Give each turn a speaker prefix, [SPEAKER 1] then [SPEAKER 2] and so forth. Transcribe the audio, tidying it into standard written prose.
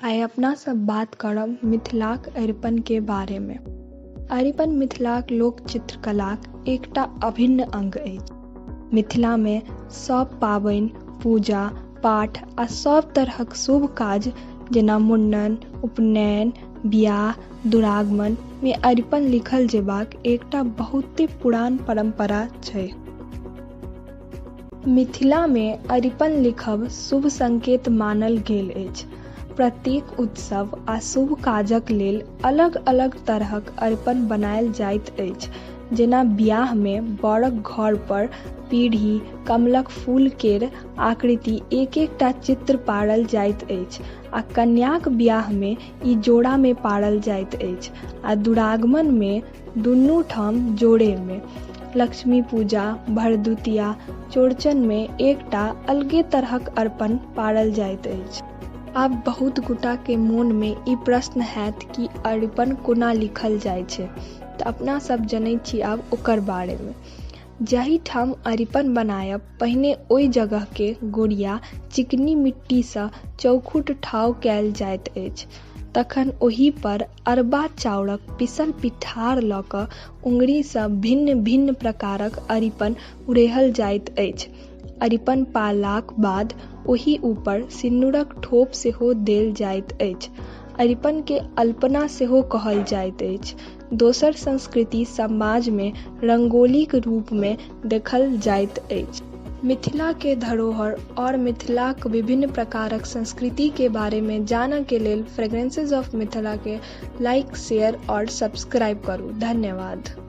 [SPEAKER 1] आइ अपना सब बात करब मिथिलाक अरिपन के बारे में। अरिपन मिथिलाक लोक चित्रकलाक एकटा अभिन्न अंग अछि। मिथिला में सब पाबनि, पूजा पाठ आ सब तरहक शुभ काज जेना मुंडन, उपनयन, बियाह, दुरागमन में अरिपन लिखल जेबाक एकटा बहुते पुरान परंपरा छै। मिथिला में अरिपन लिखब शुभ संकेत मानल गेल अछि। प्रत्येक उत्सव आ शुभ काजक लेल अलग-अलग तरहक अरिपन बनायल जाइत अछि, जेना बियाह में बरक घर पर पीढ़ी, कमलक फूल केर आकृति एक-एकटा चित्र पारल जाइत अछि आ कन्याक बियाह में ई जोड़ा में पारल जाइत अछि आ दुरागमन में दुनू ठाम जोड़े में। लक्ष्मी पूजा, भरदुतिया, चौरचन में एकटा अलगे तरहक अरिपन पारल जाइत अछि। आब बहुत गोटा के मोन में ई प्रश्न हैत कि अरिपन कोना लिखल जाय छै, त अपना सब जनैत छी आब ओकर बारे में। जाहि ठाम अरिपन बनायब पहिने ओहि जगह के गोरिया चिकनी मिट्टी सँ चौखुट ठाव कयल जाइत अछि। तखन ओहि पर अरबा चाउरक पिसल पिठार ल क उंगरी सँ भिन्न-भिन्न प्रकारक अरिपन उरेहल जाइत अछि। अरिपन पारलाक बाद ओहि ऊपर सिन्नुरक ठोप सेहो देल जाइत अछि। अरिपन के अल्पना सेहो कहल जाइत अछि। दोसर संस्कृति समाज में रंगोलीक रूप में देखल जाइत अछि। मिथिला के धरोहर और मिथिलाक विभिन्न प्रकारक संस्कृति के बारे में जानय के लेल फ्रेग्रेंसेज ऑफ मिथिला के लाइक, शेयर और सब्सक्राइब करू। धन्यवाद।